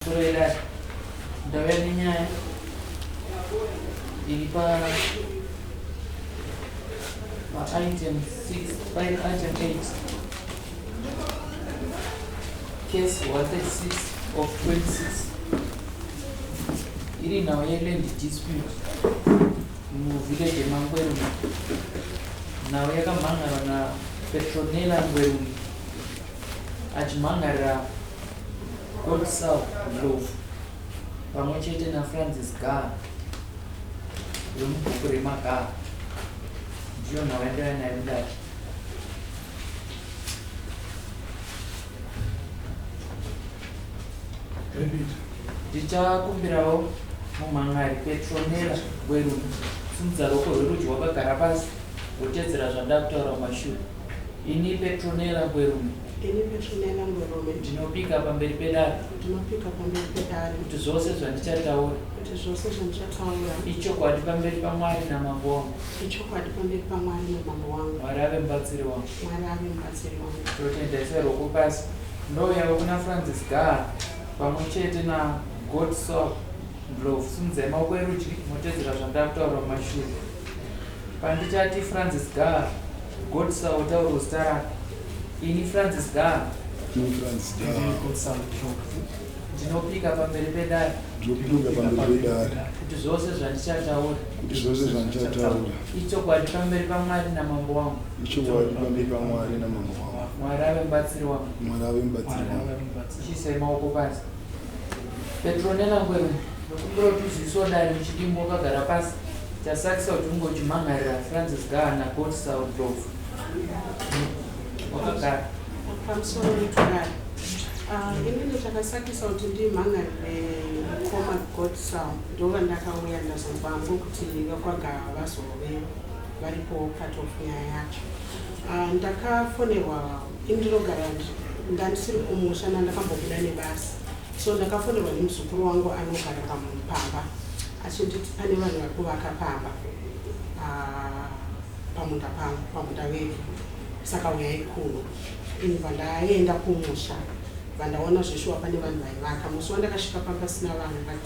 Kurera ndauya nenyaya iri pa pa-item 6 pa item 8 case 136 of 26 iri nhau yeland dispute muvillage yemangwerume. Nhau yakamhan'arwa napetronela ngwerume achimhan'arira Godsal Ndlovu pamwe chete naFrancis Gaa wemubhuku reMagaa. Ndiyo nhau yandauya nayo mudare. Ndichakumbirawo mumhan'ari Petronella Gwerume simudza ruoko rwerudyi wakagara pasi wotedzera zvandakutaura kumashure. Ini Petronella Ngwerume. Ini Petronella Ngwerume. Ndinopika pamberi pedare. Ndinopika pamberi pedare. Kuti zvose zvandichataura. Kuti zvose zvandichataura. Ichokwadi pamberi paMwari namambo wangu. Ichokwadi pamberi paMwari namambo wangu. Mwari ave mubatsiri wangu. Mwari ave mubatsiri wangu. Totenda isai ruoko pasi. Ndouyawo kuna Francis Gaa pamwe chete na Godsoul Ndlovu. Simudzai maoko erudyi motedzera zvandakutaura mumashure. Pandichati Francis Gaa, Godsa otaurwo zita rake. Ini Francis Gaa. Ini Francis Gaa. Ndinopika pamberi pedare. Ndinopika pamberi pedare. Kuti zvose zvandichataura. Kuti zvose zvandichataura. Ichokwadi pamberi paMwari namambo wangu. Ichokwadi pamberi paMwari namambo wangu. Mwari ave mubatsiri wangu. Mwari ave mubatsiri wangu. Chiisai maoko pasi. Petronella Ngwerume, ndokumbira kuti uzivisewo dare muchidimbu wakagara pasi. Chasakisa kuti unge uchimhan'arira Francis Gaha naGodsaw Ndlovu. Wakagara. Pamusoro vetudare. Ah, inini chakasakisa kuti ndimhan'arire mukoma Godsaw ndovandakauya ndazonzwa hangu kuti vekwaGaha vazove varipo part of nyaya yacho. Ah, ndakafonerwa ini ndinogara ndandisiri kumusha nandakambobuda nebasa so ndakafonerwa nemuzukuru wangu anogara pamba achinditi pane vanhu vari kuvaka pamba ah, pamunda pangu pamunda wedu saka uyai kuno ini bva ndaenda kumusha bva ndaona zveshuwa pane vanhu vaivaka. Musi wandakasvika pamba pasina vanhu, but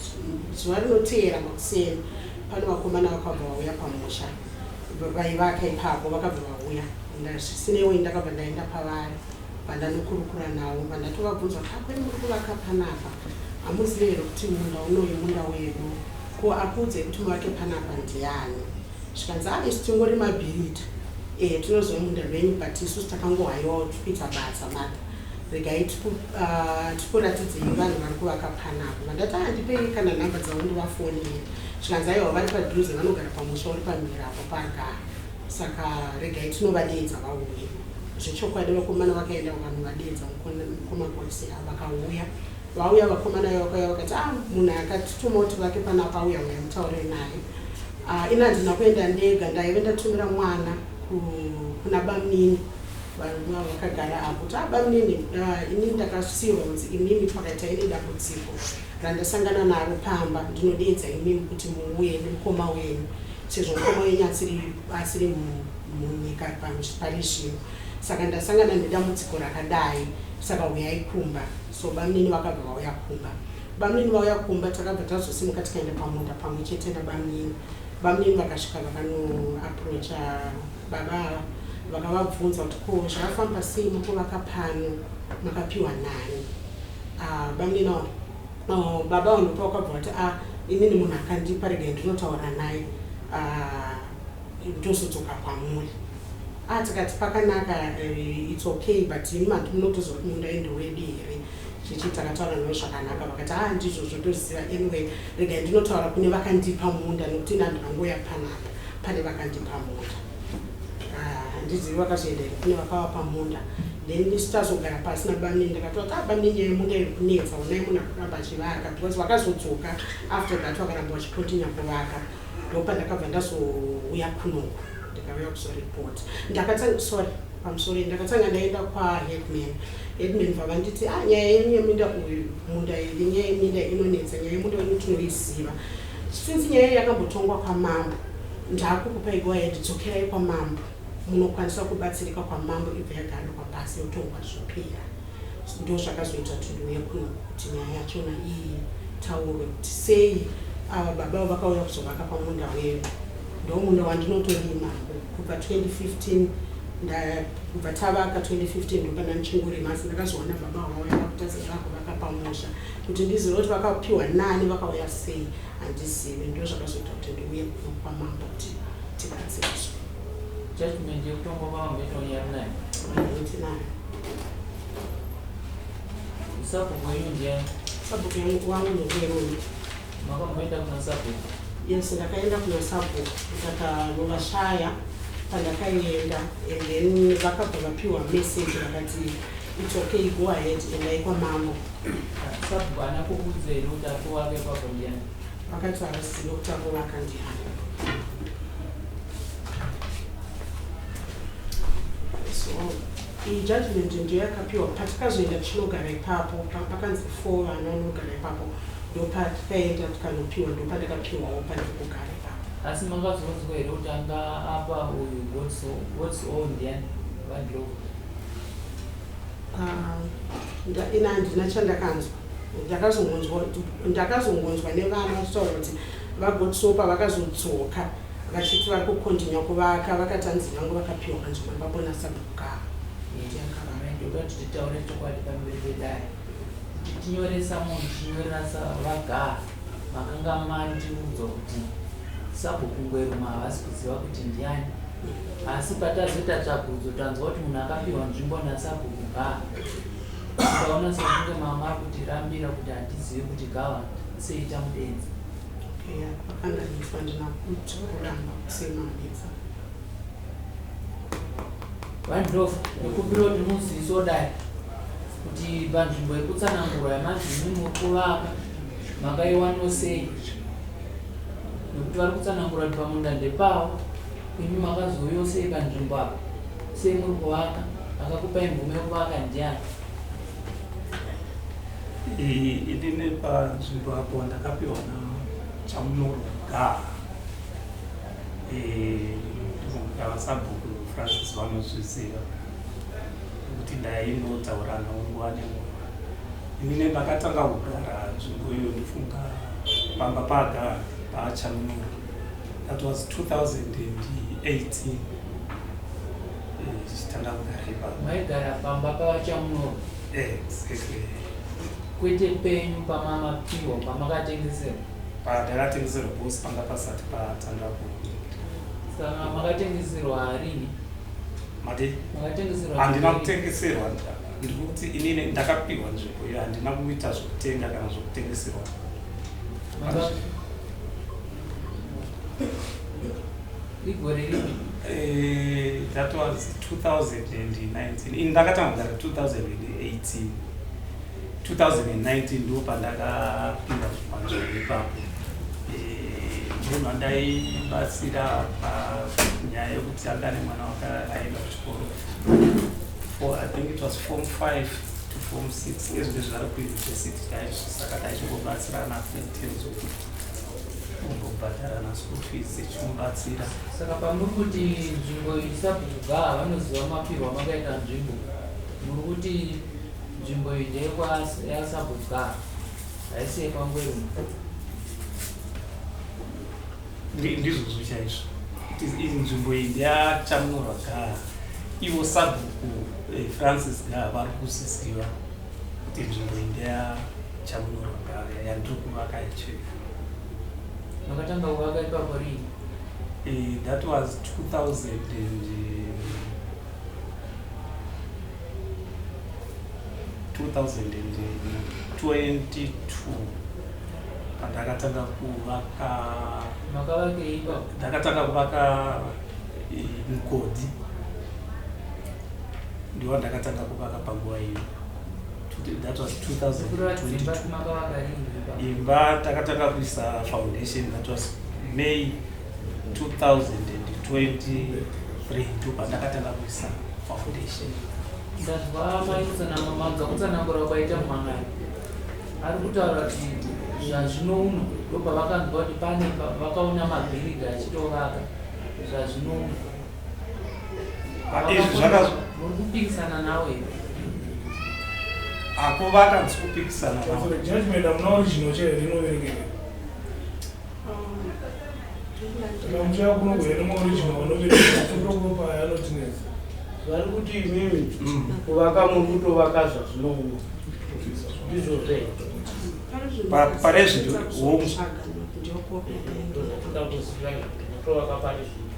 zuva rinoteera makuseni pane vakomana vakabva vauya pamusha vaivaka ipapo. Vakabva vauya, zvisinei ndakabva ndaenda pavari, vandanokurukura navo, vandatovabvunza kuti akwenu muri kuvaka panapa, hamuzivi here kuti munda unoyu munda wedu? Ko akuudzei kuti muvake panapa ndiani? Zvikanzi, a isu tingori mabhiridha e tinoziva munda wenyu, but isusu takangohaiwawo tikuita basa mata, regai tikuratidzei vanhu vari kuvaka panapa. Vandati, handipei kana nhamba dzavo ndivafonere. Zvikanzi, aiwa, vari padhuze, vanogara pamusha uri pamhiri apo pagara, saka regai tinovadedza vauye. Zvechokwadi vakomana vakaenda vakanovadedza mukoma Godsi vakauya. Vauya vakomana vaya vakauya vakati, a munhu akatituma kuti vake panapa auya, uya mutaure naye. Ah, ini handina kuenda ndega, ndaive ndatumira mwana kuna bamnini vakagara apo kuti, a bamnini, ini ndakasiyirwa kunzi imimi pakaita ine dambudziko randasangana naro pamba ndinodedza imimi kuti muuye nemukoma wenyu, sezvo mukoma wenyu asiri munyika pari zvino, saka ndasangana nedambudziko rakadai, saka uyai kumba. So bamnini vakabva vauya kumba. Bamnini vauya kumba, takabva tazosimuka tikaenda pamunda pamwe chete nabamnini. Bamnini vakasvika vakanoapproacha baba ava, vakavabvunza kuti ko zvakafamba sei mukuvaka pano, makapiwa nani? Ah, bamnini ava, oh, baba ava ndopa vakabva vati, a inini munhu akandipa regai ndinotaura naye, ah, ndozodzoka kwamuri. Ah, tikati pakanaka, it's okay, but imi mati munotoziva kuti munda ndewedu here? Chichi takataura navo zvakanaka, vakati, a ndizvozvo toziva, anyway regai ndinotaura kune vakandipa munda nekuti ini handingangoya panapa pane vakandipa munda. Ah, handizivi vakazoenda here kune vakavapa munda. Then isu tazogara pasi nabamnini, ndakatoti, ah bamnini, nyaya yemunda iri kunetsa, onai munhu akuramba achivaka, because vakazodzoka after that vakaramba vachikontinya kuvaka. Ndopandakabva ndazouya kunoku, ndikauya kuzoripota. Ndakatanga, sorry, pamusoro, ndakatanga ndaenda kwaheadman. Headman vavanditi, ah nyaya yenyu yeminda uyu, munda iri, nyaya yeminda inonetsa, nyaya yemunda ino tinoiziva since nyaya yakambotongwa kwamambo, ndakukupai go ahead, dzokerai kwamambo, munokwanisa kubatsirika kwamambo, ibva yagarirwa pasi yotongwa zvopera. Ndo zvakazoita kuti ndiuye kuno kuti nyaya yachona itaurwe kuti sei ava baba vakauya kuzovaka pamunda wedu. Ndomunda wandinotorima kubva 2015, kubva tavaka 2015 ndopanda ndichingorima, asi ndakazoona baba vauya vakuita vakuvaka pamusha. Kuti ndizive kuti vakapiwa nani, vakauya sei, handizivi. Ndo zvakazoita kuti ndiuye kuno kwamambo kuti tibatsiriswe. Judgment yekutongwa kwamambo yamunayo? Tinayo. Sabhuku wenyu ndiani? Sabhuku wangu ndokwerume. Makamboenda kuna sabhuku? Yes, ndakaenda kuna sabhuku, ndakanovashaya pandakaenda, and then vakabva vapiwa message vakati, "It's okay, go ahead, endai kwamambo." Sabhuku haana kukuudza here kuti ari kuvaka ipapo ndiani? Vakati havasizive kuti akovaka ndiani. So iyi judgment ndiyo yakapiwa patikazoenda tichinogara ipapo. Pakanzi four vana vanogara ipapo, ndopatikaenda tikanopiwa, ndopandakapiwawo pandiri kugara ipapo. Asi makazonzwa here kuti anga apa uyu Godso ndiani, vaNdlovu? Ah, ina handina chandakanzwa. Ndakazongonzwa nevana vachitaura kuti vaGodsopa vakazodzoka vachiti vari kucontinue kuvaka, vakati hanzi vangu vakapiwa kanzvimbo ipapo nasabhuku. Ndoda kuti titaure chokwadi pamberi pedare. Kuti tinyoresa munhu, tichinyorera vagaa, makanga mandiudzwa kuti sabhuku Ngweruma havasi kuziva kuti ndiani, asi patazoita tsvagurudzo tanzwa kuti munhu akapiwa nzvimbo nasabhuku Gaa. Tikaona sekunge mama kutirambira kuti hatizivi kuti gawa seita mudenza. Pakanganiswa, ndina kuti kuramba kusemamidza. VaNdlovu, ndikumbira kuti muziviso dai kuti panzvimbo yekutsanangurwa yamanzi imi muri kuvaka, makaiwanawo sei? Nekuti vari kutsanangura kuti pamunda ndepavo, imi makazouyawo sei panzvimbo apa? Sei muri kuvaka? Akakupai mvumo yekuvaka ndiani? Inini panzvimbo apo ndakapiwa naChamunoro Gaa. Ndava sabhuku Francis vanozviziva kuti ndaindotaura navo nguva nenguva. Inini ndakatanga kugara nzvimbo iyo, ndifunga pamba paga paChamunoro, that was 2018, tichitanga kugara ipapo. Maigara pamba pavaChamunoro? Exactly. Kwete penyu pamamapiwa, pamakatengeserwa? Pandakatengeserwa bosi panga pasati patanga ku Saka makatengeserwa rini? Mati? Makatengeserwa Handina rini? kutengeserwa. Ndiri kuti inini ndakapiwa nzvimbo iyo, handina kuita zvekutenga kana zvekutengeserwa. Igore ripi? That was 2019. Ini ndakatanga kugara 2018, 2019 ndo pandakapinda panzvimbo ipapo. Munhu andaibatsira panyaya yekuti anga nemwana wake aenda kuchikoro for, I think it was form 5 to form 6, ezvinge zvari kuuniversity, saka taichingobatsirana in terms of kumbobhadharana school fees, ichimubatsira. Saka pamuri kuti nzvimbo iyi sabhuku Gaa vanoziva mapirwo amakaita nzvimbo, muri kuti nzvimbo iyi ndeyesabhuku Gaa, haisi yekwaNgwerume? Ndizvozvo chaizvo. Iyi nzvimbo iyi ndeyaChamunorwa Gaa. Ivo sabhuku Francis Gaa vari kuziziva kuti nzvimbo iyi ndeyaChamunorwa Gaa yandiri kuvaka yacho. Makatanga kuvaka ipapo rini? That was 2000 and, 2022 pandakatanga kuvaka. Makavakei ipapo? Ndakatanga kuvaka mugodhi, ndiwo ndakatanga kuvaka panguva iyo. That was Kureva dzimba 2022. Makavaka rini ipapo? Imba takatanga kuisa foundation, that was May 2023, ndo pandakatanga kuisa foundation. Ndazwa manzwa kutsanangura kwaita mumangari. Ari kutaura kuti zvazvino uno ndopavakanzwa kuti pane vakaona mabhiridha achitovaka zvazvino uno. Ah, izvi Muri kupikisana nawo here? Akuvaka handisi kupikisana navo. Judgment hamuna original chayo rinoverengeka. Kana muchiya kuno kuya nemaoriginal vanoverenga photocopy anotinetsa. Vari kuti imimi kuvaka muri kutovaka zvazvinoona ndizvo zve. Pare zvino, hongu. Ndozvatoda kuziva izvo, mutovaka pari zvino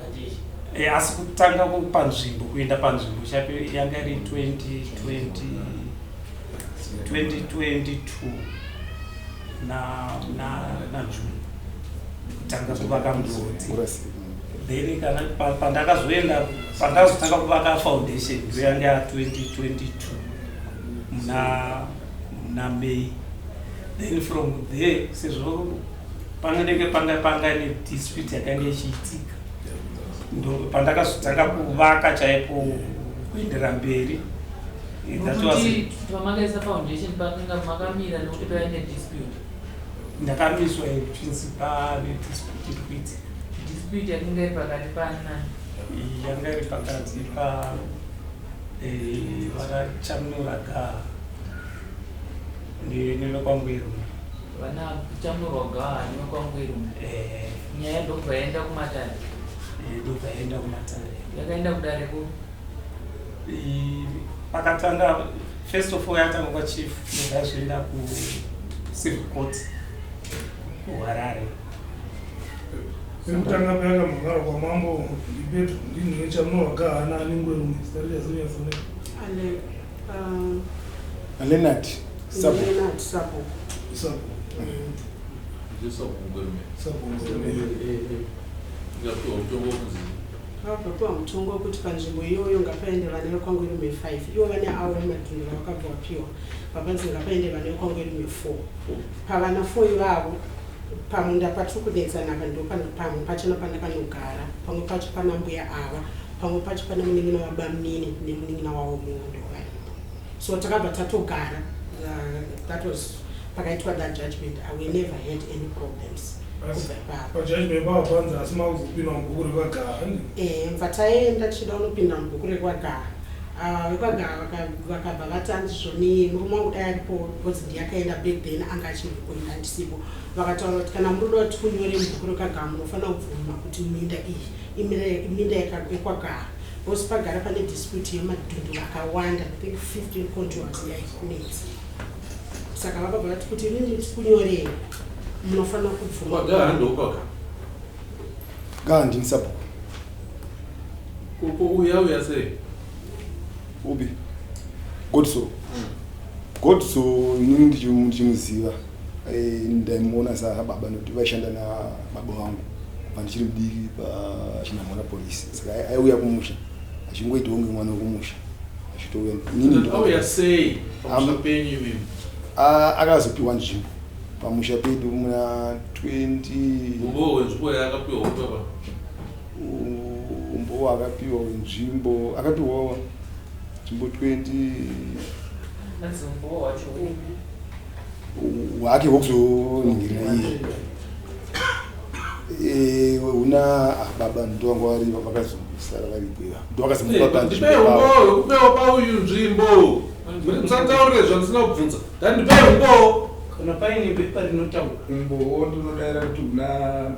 handizvo? Asi kutanga panzvimbo kuenda panzvimbo chaipo yanga iri 2020 2022 na June kutanga kuvaka mudzi. Then kana pandakazoenda pandakazotanga kuvaka foundation ndoyanga ya 2022 muna May. Then from there, sezvo panganenge panga nedispute yakanga ichiitika, ndo pandakazotanga kuvaka chaipo kuendera mberi. That was Nokuti pamakaisa foundation pakanga makamira nekuti paiva nedispute? Ndakamiswa kuchinzi pane dispute iri kuitika. Dispute yakanga iri pakati panani? Yanga iri pakati pa vanaChamunura Gaha nevekwangwerume. Vana Chamunurwa Gaha nevekwangwerume? Eh. Nyaya ndokubva yaenda kumatare? Ndobva yaenda kumatare. Yakaenda kudare ku? Pakatanga, first of all yatanga kwachief, ndobva yazoenda kucivil court kuHarare. Pekutanga payakamhangara kwamambo ndiPetro ndinhe Chamunorwa Gahana aningwerume zita richazonyatsoneka. Ale Leonard Sabo. Leonard Sabo. Sabo. Ndisabhungwerume. Sabo. Ndikapiwa mutongo wekuzi Vabva mutongo wekuti panzvimbo iyoyo ngapaende vana vekwangwerume 5, ivo vane avo vemadhundura vakabva vapiwa, vapanzi ngapaende vana vekwangwerume 4. Pavana 4 ivavo, pamunda patiri kunetsana apa ndo pamwe pachona pandakanogara, pamwe pacho pana mbuya ava, pamwe pacho pana munin'ina wabamunini nemunin'ina wavo mumwe ndo varipo. So takabva tatogara. That was pakaitwa that judgment. We never had any problems kubva ipapo. Pajudgment pava panzi asi makuzopinda mubhuku rekwaGaha? Mva taenda tichida kunopinda mubhuku rekwaGaha. VekwaGaha vakabva vati andizvoni murume wangu dai aripo, because ndiyakaenda back then, anga achiri kuenda ndisipo. Vakataura kuti kana muri kuda kuti kunyore mubhuku rekwaGaha, munofanira kubvuma kuti minda iyi iminda yekwaGaha, because pagara pane dispute yemadhunduru akawanda, I think 15 contours yaikunetsa. Saka vakabva vati kuti inini tikunyorei munofanira kubvuma. Kwagaha ndokwaka. Gaha ndini sabhuku. Koko uya uya sei? Upi? Godso. Godso inini ndichimuziva, ndaimuona sababa nekuti vaishanda nababa vangu kubva ndichiri mudiki pachinamhora polisi. Saka aiuya kumusha achingoitawo kunge mwana wekumusha achitouya. Inini Auya sei pamusha penyu imimi? Akazopiwa nzvimbo pamusha pedu muna 20 Umbowo hwenzvimbo yaakapiwa upapa? Umbowo akapiwa wenzvimbo, akapiwa nzvimbo 20 Hanzi umbowo wacho upi? Hwake hwekuzoningirira iye una baba ndo vanga vari vakazosara varipo iva ndo vakazomupa panzvimbo Ndipei pavo. umbowo hwekupewa pauyu nzvimbo. Musataurire zvandisina kubvunza. Ndati ndipei umbowo. Kana paine bepa rinotaura. Umbowo ndinodayira kuti una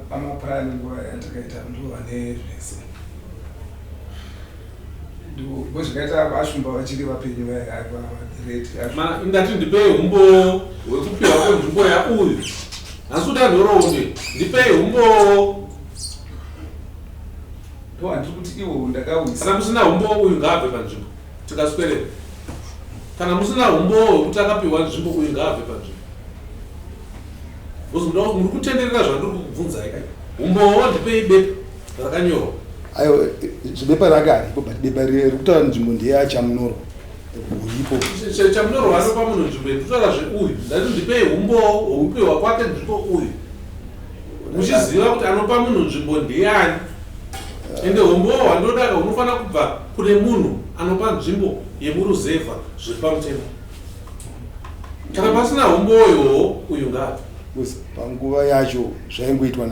pamapurani nguva yatakaita ndo vane zvese, ndo zvakaita vashumba vachiri vapenyu vaireti. Ndati ndipei umbowo hwekupiwa kwenzvimbo yauyu. Nhasi kuti anhoroondo, ndipei umbowo. Ndo handiri kuti iwo ndakawisa. Kana musina umbowo, uyu ngaabve panzvimbo, tikaswerera. Kana musina umbowo hwekuti akapiwa nzvimbo, uyu ngaabve panzvimbo, because muri kutenderera zvandiri kukubvunzai. Umbowo ndipei, bepa rakanyorwa. Aiwa, zvebepa rake haripo, but bepa riri kutaura nzvimbo ndeyaChamunorwa uripo. Chamunorwa anopa munhu nzvimbo, ndikutaura zveuyu. Ndati ndipei umbowo hwekupiwa kwake nzvimbo uyu, muchiziva kuti anopa munhu nzvimbo ndiani. Ende umbowo hwandodaka hunofanira kubva kune munhu anopa nzvimbo yemuruzevha zviri pamutemo. Kana pasina umbowo iwowo, uyu ngaabve. Because panguva yacho zvaingoitwa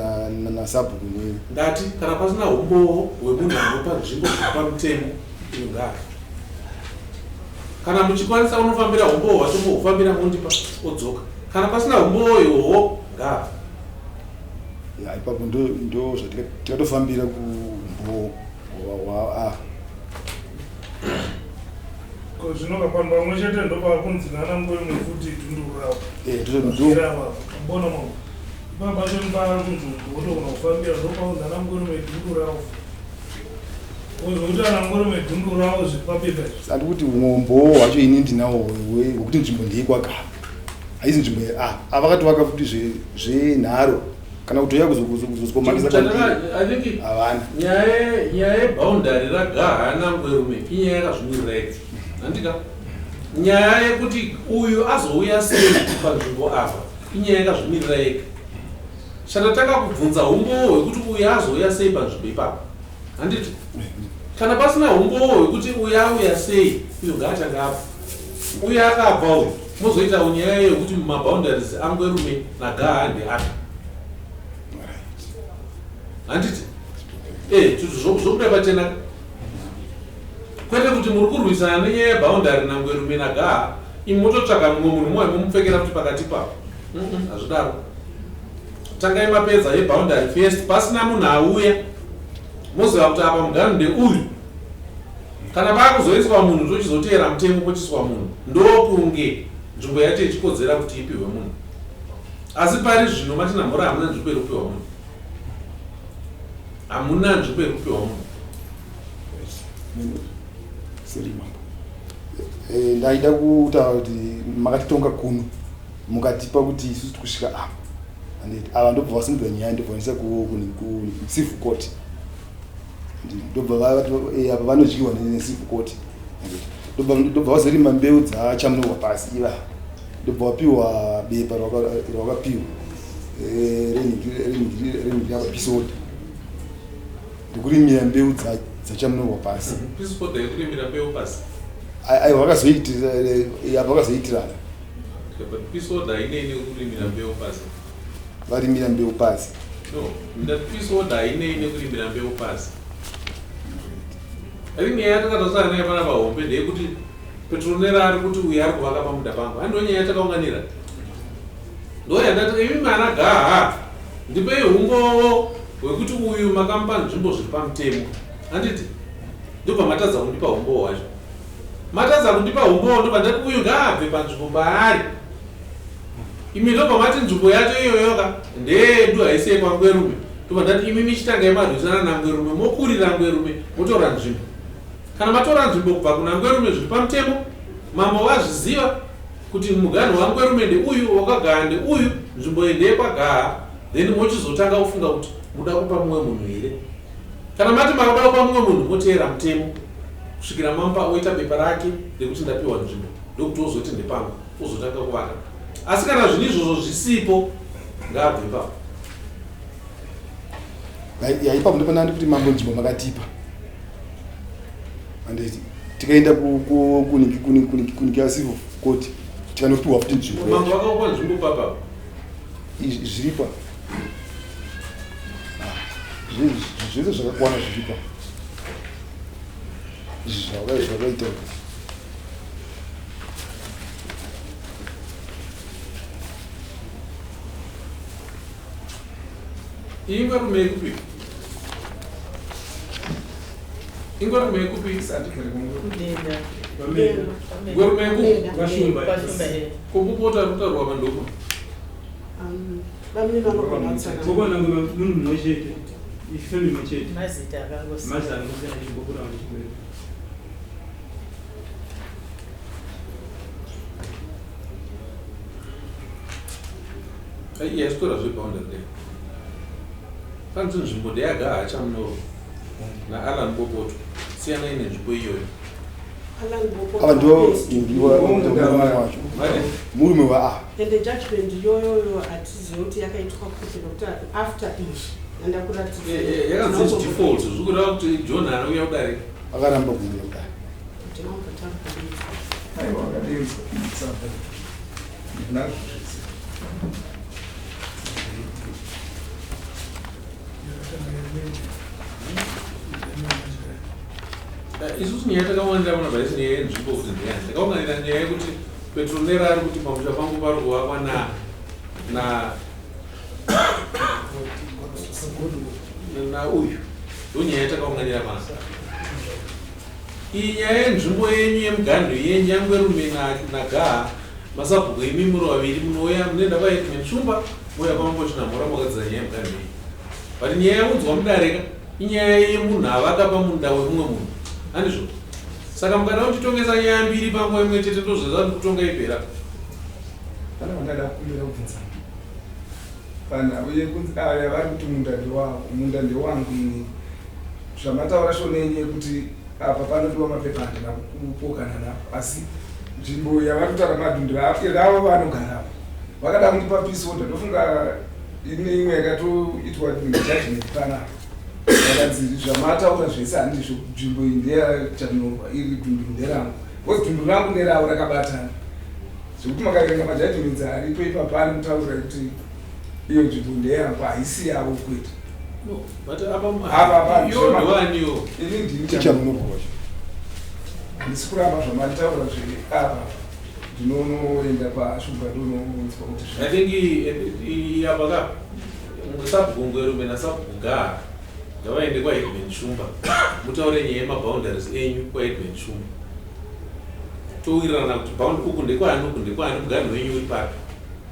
nasabhuku ne Ndati kana pasina umbowo hwemunhu anopa nzvimbo zviri pamutemo, uyu ngaabve. Kana muchikwanisa unofambira umbowo hwacho mohufambira mondipa odzoka. Kana pasina umbowo ihwohwo ngaabve. Ya ipapo ndo ndo zvatikatofambira kumbowo hwa a. Ko zvino kapanhu pamwe chete ndopakunzi nana ngwerume futi dhunduru ravo. Eh ndo ndo. Mbona mambo. Ipapa pacho pakunzi wotogona kufambira ndopakunzi ana ngwerume dhunduru ravo. Wozokuti ana ngwerume dhunduru ravo zviri papepa izvi. Sandi kuti umbowo hwacho ini ndinawo hwekuti nzvimbo ndeyekwaGava. Haisi nzvimbo ye a. Avakatovaka futi zvenharo kana kutouya kuzozikomakisa kwandiri. I think Havana. nyaya nyaya yeboundary raGaha naNgwerume inyaya yakazvimirira yega. Handika? Nyaya yekuti uyu azouya sei panzvimbo apa inyaya yakazvimirira yega. Chandatanga kubvunza humbowo hwekuti uyu azouya sei panzvimbo ipapo. Handiti? Kana pasina humbowo hwekuti uyu auya sei, uyu ngaatanga abva. Uyu akabva uyu, mozoitawo nyaya yekuti maboundaries aNgwerume naGaha ndeapi. Handiti? Eh, zvobuda pachena. Kwete kuti muri kurwisana nenyaya yeboundary naNgwerume naGaha, imi mototsvaga mumwe munhu mouya momupfekera futi pakati ipapo. Hazvidaro. Tangai mapedza yeboundary first, pasina munhu auya. Moziva kuti apa muganhu ndeuyu. Kana pakuzoiswa munhu tochizoteera mutemo pochiswa munhu. Ndokunge nzvimbo yacho ichikodzera kuti ipihwe munhu. Asi pari zvino matinamhora hamuna nzvimbo iri kupiwa munhu. Hamuna nzvimbo iri kupiwa munhu. Sorry mambo. Eh, ndaida kutaura kuti makatitonga kuno mukatipa kuti isusu tikusvika apa. Handiti ava ndobva vasimudza nyaya ndobva vaisa ku civil court. Ndobva vati apa vanodyiwa ne civil court. Ndobva vazorima mbeu dzachamunorwa pasi iva. Ndobva vapiwa bepa rwakapiwa renhingi apa peace order. Ndikurimira mbeu dzachamunorwa pasi. Peace order yekurimira mbeu pasi. Aiwa vakazoitira apa vakazoitirana. But peace order hainei nekurimira mbeu pasi. Varimira mbeu pasi. No, ndati peace order hainei nekurimira mbeu pasi. I think nyaya yatakatarisana nayo panapa hombe ndeyekuti Petronella ari kuti uyu ari kuvaka pamunda pangu. Handiyo nyaya yatakaunganira. Ndoyandati imi mwana gaha ndipei humbowo hwekuti uyu makamupa nzvimbo zviri pamutemo. Handiti? Ndobva matadza kundipa humbowo hwacho. Matadza kundipa humbowo ndobva ndati uyu ngaabve panzvimbo paari. Imi ndobva mati nzvimbo yacho iyoyoka ndeyedu haisi yekwaNgwerume. Ndobva ndati imi michitangai marwisana naNgwerume mokurira Ngwerume motora nzvimbo. Kana matora nzvimbo kubva kuna Ngwerume zviri pamutemo, mambo vazviziva kuti muganhu waNgwerume ndeuyu, wakwaGaha ndeuyu, nzvimbo iyi ndeyekwaGaha, then mochizotanga kufunga kuti muda kupa mumwe munhu here. Kana mati makuda kupa mumwe munhu moteera mutemo kusvikira mamupa oita bepa rake rekuti ndapiwa nzvimbo ndokuti ozoti ndepangu ozotanga kuvaka. Asi kana zvinhu izvozvo zvisipo ngaabve ipapo. Ya ipapo ndopana ndikuti mambo nzvimbo makatipa. Handiti tikaenda kunikia civil court tikanopiwa futi nzvimbo. Mambo vakakupa nzvimbo papa. Zviripa. Zvese zvakakwana zviripa. Izvi zvakaita. Ingwarume yekupi? Ingwarume yekupi? Ngwarume yekupi? Kupopota kutaurwa mandoma. Vamwe vanogona kutsanangura. Vogona munhu mumwe chete. Ifamily imwe chete. Mazita akangosiyana. Mazita akangosiyana chingokura chingokura. Iya sitora zveboundary there. Panzi nzvimbo ndeyagaha Chamunoro naAlan Bopoto. Siyanai nenzvimbo iyoyo. Alan Bopoto. Ava ndo ndiwa murume wacho. Murume wa a. Ende judgment iyoyoyo hatizivi kuti yakaitwa kupi nekuti after izvi yandakuratidza. Yakanzi default zvikureva kuti John anouya kudare. Akaramba kuuya kudare. Aiwa akadenzwa mutsamba. Ndinazvo zvese. Isusu nyaya takawanira kuna bhaisi nyaya yenzvimbo kuti ndeyani. Takaunganira nyaya yekuti Petronera ari kuti pamusha pangu pari kuvakwa na na na uyu. Ndonyaya yatakaunganira pano. Iyi nyaya yenzvimbo yenyu yemuganhu yenyu yangwerume nagaha masabhuku imi muri vaviri munouya munoenda kwaHeadman Shumba mouya kwaMambo Chinamhora mogadzira nyaya yemuganhu yenyu. But nyaya yaunzwa mudare ka inyaya yemunhu avakapa munda wemumwe munhu handizvo? Saka mukada kutitongesa nyaya mbiri panguva imwe chete ndozvazvati kutonga ipera. Pane vandada kukumbira kubvunza panhau yekunzi aya vari kuti munda ndewavo, munda ndewangu ini. Zvamataura shona yenyu yekuti apa panodiwa mapepa handina kupokana napo asi nzvimbo yavari kutaura madhundura ravo vanogarapo vakada kundipa peace order ndofunga ine imwe yakatoitwa judgment panapa vakanzi zvamataura zvese handizvo nzvimbo iyi ndeyachanyorwa iri dhunduru nderangu because dhunduru rangu neravo rakabatana zvekuti makaverenga majudgments aripo ipapa anotaura kuti iyo nzvimbo ndeyangu haisi yavo kwete. No, but apa Apa apa iwo ndowaniwo. Ini ndini Ticha munorwa wacho. Handisi kuramba zvamataura zviri apa ndinonoenda paShumba ndononzwa kuti I think apa ka sabhuku Ngwerume nasabhuku Gaha ngavaende kwaHeadman Shumba mutaure nyaya yemaboundaries enyu kwaHeadman Shumba towirirana kuti bound uku ndekwani uku ndekwani muganhu wenyu uri papi.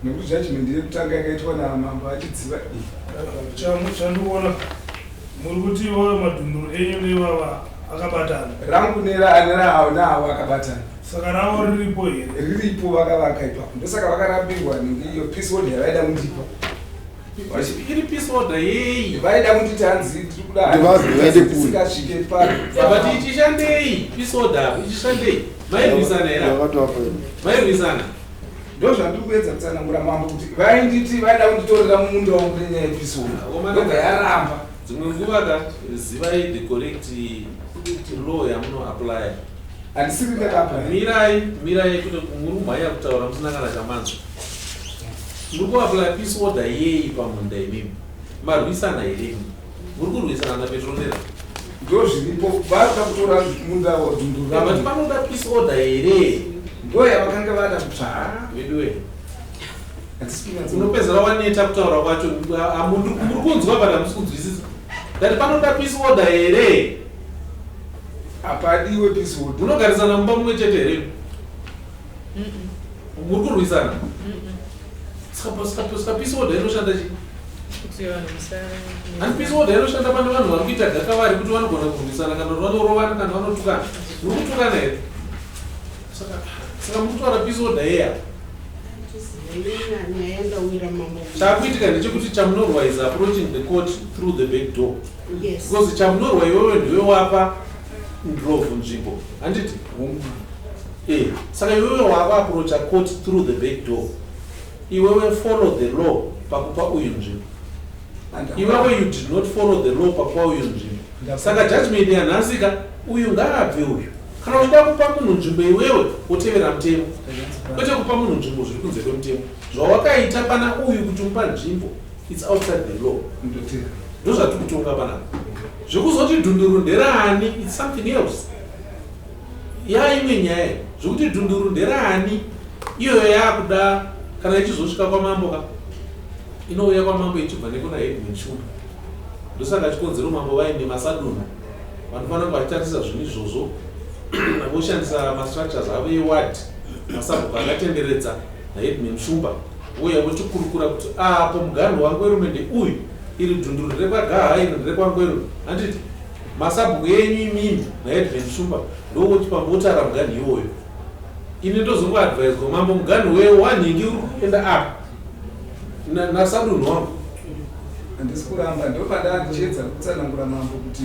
Nekuti judgment yekutanga yakaitwa namambo achidziva iyi. Chandikuona muri kuti ivo madhunduru enyu nevava akabatana. Rangu neraavo naavo akabatana. Saka ravo riripo here? Riripo vakavaka ipapo. Ndosaka vakarambirwa nenge iyo peace order yavaida kundipa. Iri peace order yei? Vaida kunditi hanzi tiri kuda Vaende kure. tisingasvike pa. But ichishandei peace order ichishandei? Mairwisana here? Vakatoapa. Mairwisana. Ndozvandiri kuedza kutsanangura mambo kuti vainditi vaida kunditorera munda wangu nenyaya yepeace order. Ndobva yaramba. Dzimwe nguva ka zivai the correct law yamunoapply. Handisiri ndakaapplya. Mirai, mirai kuti muri kumhanya kutaura musina kana chamanzwa. Muri kuapply peace order yei pamunda imimi? Marwisana here imi? Muri kurwisana naPetronera? Ndozviripo varikuda kutora munda dhunduru But rangu. panoda peace order here? Ndo yavakanga vada kutsvaga. Veduwe. Handisi kunyatso. Unopedzera waneta kutaura kwacho. Muri kunzwa but hamusi kunzwisisa. Ndati panoda peace order here? Hapadiwe peace order. Munogarisana mumba mumwe chete here? Muri kurwisana? Saka peace order inoshanda chii? Kuti vanhu Hanti peace order inoshanda pane vanhu vari kuita gakavari kuti vanogona kurwisana kana kuti vanorovana kana vanotukana. Muri kutukana here? Saka muri kutaura peace order yeya. Nyaya yandawira mambo. Chakuitika ndechekuti Chamunorwa is approaching the court through the back door. Yes. Because Chamunorwa iwewe ndiwe wapa Ndlovu nzvimbo. Handiti? Saka iwewe wava approacha court through the back door. Iwewe follow the law pakupa uyu nzvimbo. Iwewe you did not follow the law pakupa uyu nzvimbo. Saka judgment yanhasi ka uyu ngaabve uyu. Kana uchida kupa munhu nzvimbo iwewe wotevera mutemo. Kwete kupa munhu nzvimbo zviri kunze kwemutemo. Zvawakaita pana uyu kuti umupa nzvimbo it's outside the law. Ndozvatiri kutonga panapa. Zvekuzoti dhunduru nderaani it's something else. Yaimwe nyaya. Zvekuti dhunduru nderaani iyoyo yakuda kana ichizosvika kwamambo ka inouya kwamambo ichibva nekuna Headman Shumba. Ndosaka chikonzero mambo vaine masadunhu vanofanira kunge vachitarisa zvinhu izvozvo voshandisa mastructures avo eward masabhuku akatenderedza naHeadman Shumba vouya vochikurukura kuti apo muganhu waNgwerume ndeuyu iri dhunduru nderekwagaha iri nderekwaNgwerume handiti masabhuku enyu imimi naHeadman Shumba ndovochipa votara muganhu iwoyo. Ini ndozongoadviswa mambo muganhu wanhingi uri kuenda apa nasadunhu wangu. Handisi kuramba ndopandandichiedza kutsanangura mambo kuti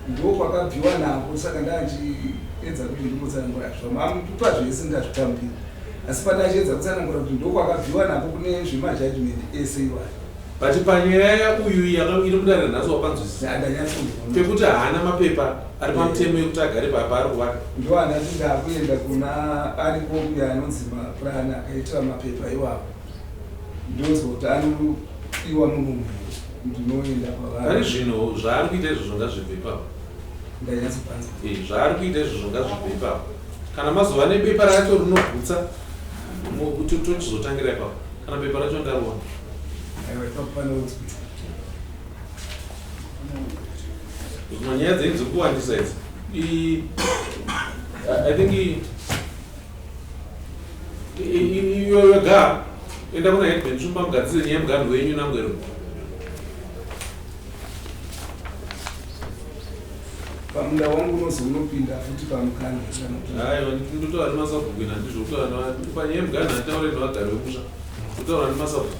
ndokwakabviwa nako saka ndandichiedza kuti ndimbotsanangura zvamamupa zvese ndazvitambira asi pandachiedza kutsanangura kuti ndokwakabviwa nako kune zvemajudgment ese iwayo. But panyaya uyu iri mudare nhasi wapanzwisisa pekuti haana mapepa ari pamutemo ekuti agare paari kuvaka. Ndo andati ndakuenda kuna ariko uya anonzi mapurani akaitira mapepa iwawo ndonzwa kuti anodiwa munhu ndinoenda kwavari. Pane zvinhu zvaari kuita izvozvo ngazvibve ipapo. Ndanyatsopanza. Eh, zvaari kuita izvozvo ngazvibve ipapo. Kana mazova nebepa racho rinogutsa, tochizotangira ipapo. Kana bepa racho ndariona. Aiwa, ipapo panounzwisa. Dzimwe nyaya dzenyu dziri kuwandisa idzi. I think iyoyo ga enda kuna headman Shumba mugadzire nyaya yemuganhu wenyu naNgwero. Pamunda wangu unozi unopinda futi pamukana. Aiwa, ndotaura nemasabhuku ina ndizvo kutaura panyaya yemuganhu handitaure nevagari vemusha. Ndotaura nemasabhuku.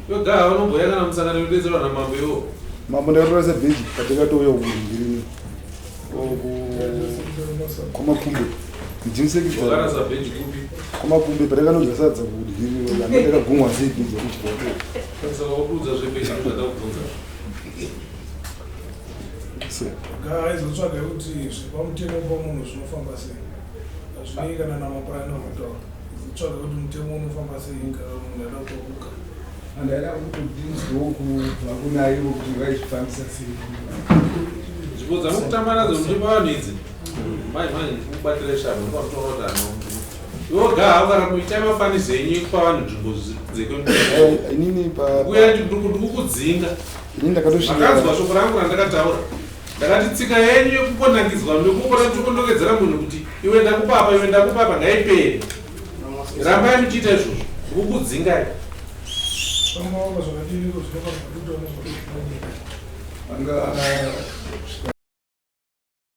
Iwe ga vanomboya kana musangano yodetserwa namambo iwo. Mambo, ndakatora sebheji patakatouya kuringiri kwamakumbe ndimusekitari. Wakarasa bheji kupi? Kwamakumbe patakanodya sadza kudyiriro anga ndakagumwa sei bheji rekuchibva. Saka wakuudza zvebheji ndozvandakubvunza. Gaa izotsvaga kuti zvepamutemo pamunhu zvinofamba sei, hazvinei kana namapurani okutaura. Izotsvaga kuti mutemo unofamba sei kana munhu ada kutobuka. Handaida kuti ndinzwewo kubva kuna ivo kuti vaizvifambisa sei. Nzvimbo dzamukutamba nadzo muchipa vanhu idzi. Mai mai ndikubatira shamhu ndopanotaura kuti ano. Iwe gaa ukaramba uchiita mafanizo enyu ekupa vanhu nzvimbo dzekwemutemo. Inini pa Uya ndikukudzinga. Inini ndakatosvika. Makanzwa shoko rangu randakataura. Ndakati tsika yenyu yekukonangidzwa nekupota muchikondokedzera munhu kuti iwe ndakupa apa iwe ndakupa apa ngaipere. Rambai muchiita izvozvo. Ndikukudzingai. Famba wanga zvakadiniko zvinofanirwa kuitwa nezvakadini. Anga